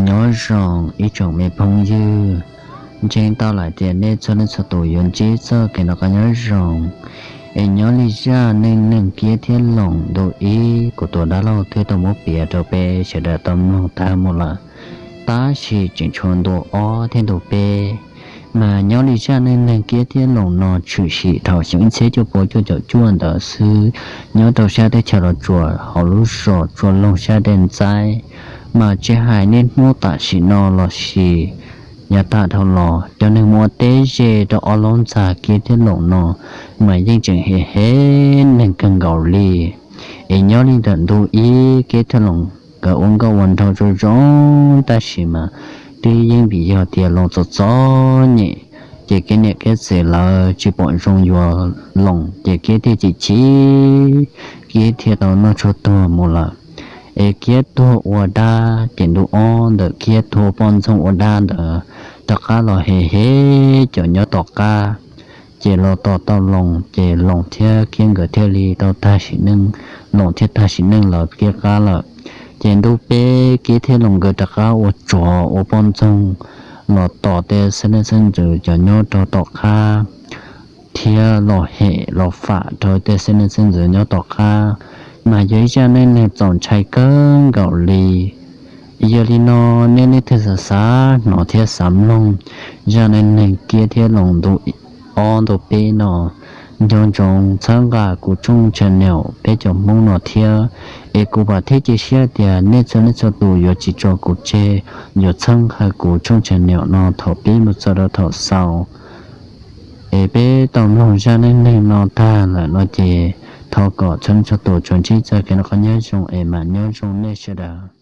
Nyob zoo ib tsoom me phooj ywg, ntseeg tau lawm tias nej txhua leej txhua tus yuav ntsib txoj kev noj qab nyob zoo. Es nyob li zaj neej neeg Kiab thiab Loos ntu ib, kuv tus dab laug twb tau muab piav rau peb sawv daws tau mloog tag mus lawm, tab sis tseem tshuav ntu ob thiab ntu peb. Mas nyob li zaj neej neeg Kiab thiab Loos no tshwm sim thaum xyoo ib txhiab cuaj pua cuaj caum cuaj ntawd xwb, nyob rau sab teb chaws Los Tsuas hauv lub zos Tsuas Loog sab dej ntxaib. Mas tsis hais niaj hnub tam sim no los sis yav tag dhau los, cov neeg mus ua teb ze rau ob lub ntxa Kiab thiab Loos no mas yeej tseem hem hem neeg kawg nkaus li. Es nyob li ntawm ntu ib, Kiab thiab Loos nkawd ua nkauj ua nraug zoo zoo tab sis mas twb yeej vim yog tias Loos txom txom nyem, ces Kiab niam Kiab txiv lawv tsis pom zoo yuav Loos ces Kiab thiaj chim chim, Kiab thiaj tau noj tshuaj tuag mus lawm. Es Kiab tuag ua dab ces ntu ob ntawm Kiab tuag poj ntxoog ua dab ntawd rov qab los hem hem cov nyob tom qab. Ces los tos tau Loos ces Loos thiab Kiab nkawd thiaj li tau tag sim neej, Loos thiaj tag sim neej lawv Kiab qab lawm. Ces ntu peb Kiab thiab Loos nkawd rov qab ua tsov ua poj ntxoog los tos tej xeeb leej xeeb ntxwv cov nyob rau tom qab thiab los hem los fam rau tej xeeb leej xeeb ntxwv nyob tom qab. Mas yog ib zaj neej neeg txaus ntshai kawg nkaus li. Yog li no, nej leej twg xav xav hnov thiab xav mloog zaj neej neeg Kiab thiab Loos ntu ob ntu peb no, nco ntsoov txhawb nqa kuv tshooj channel Peb Cov Hmoob no thiab. Es kuv vam thiab cia siab tias nej txhua leej txhua tus yuav tsis tso kuv tseg, yuav txhawb nqa kuv tshooj channel no thaum pib mus txog rau thaum xaus. Es peb tau mloog zaj neej neeg no tag lawm no ces thov kom txhua leej txhua tus tsuas ntsib txoj kev noj qab nyob zoo es mam nyob zoo nej sawv daws.